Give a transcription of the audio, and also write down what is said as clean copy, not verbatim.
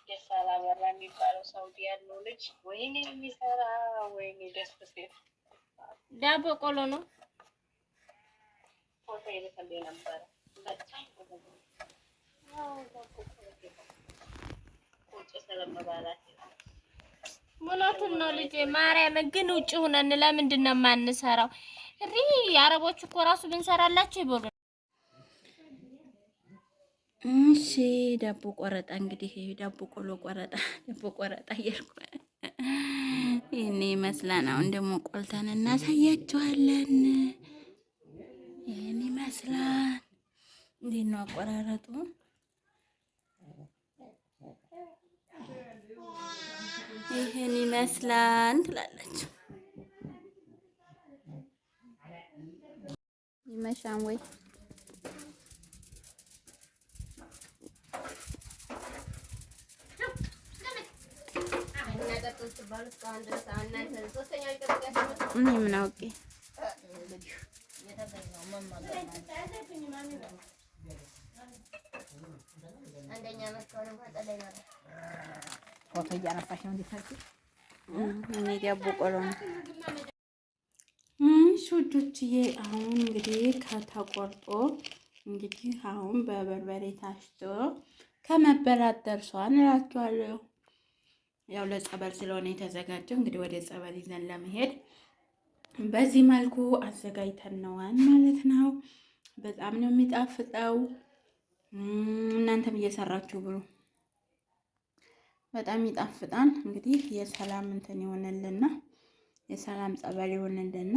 የሳላበራ የሚባለው ሳውዲ ያለው ልጅ ወይኔ የሚሰራ፣ ወይኔ ደስ ሲል። ዳቦ ቆሎ ነው። ፎቶ ይልክልኝ ነበረ። በጣም ዳቦ ቆሎ ቁጭ ስለምበላት። እውነቱን ነው ልጄ። ማርያምን ግን ውጭ ሁነን ለምንድን ነው የማንሰራው? ሪ አረቦች እኮ ራሱ ብንሰራላቸው ይበሉ። እሺ ዳቦ ቆረጣ፣ እንግዲህ ዳቦ ቆሎ ቆረጣ፣ ዳቦ ቆረጣ እያልኩ ይህን ይመስላል። አሁን ደግሞ ቆልተን እናሳያችኋለን። ይህን ይመስላል። እንዴት ነው አቆራረጡ? ይህን ይመስላል ትላላችሁ። ይመሻም ወይ? እኔ ምን አውቄ። ፎቶ እያነሳሽ ነው። እንዴት አድርጌ እኔ ዳቦ ቆሎ ነው። እሺ ውዶችዬ፣ አሁን እንግዲህ ከተቆርጦ እንግዲህ አሁን በበርበሬ ታሽቶ ከመበላት ደርሷል እላችኋለሁ። ያው ለጸበል ስለሆነ የተዘጋጀው እንግዲህ ወደ ጸበል ይዘን ለመሄድ በዚህ መልኩ አዘጋጅተነዋል ማለት ነው። በጣም ነው የሚጣፍጠው። እናንተም እየሰራችሁ ብሉ። በጣም ይጣፍጣል። እንግዲህ የሰላም እንትን ይሆንልና የሰላም ጸበል ይሆንልና።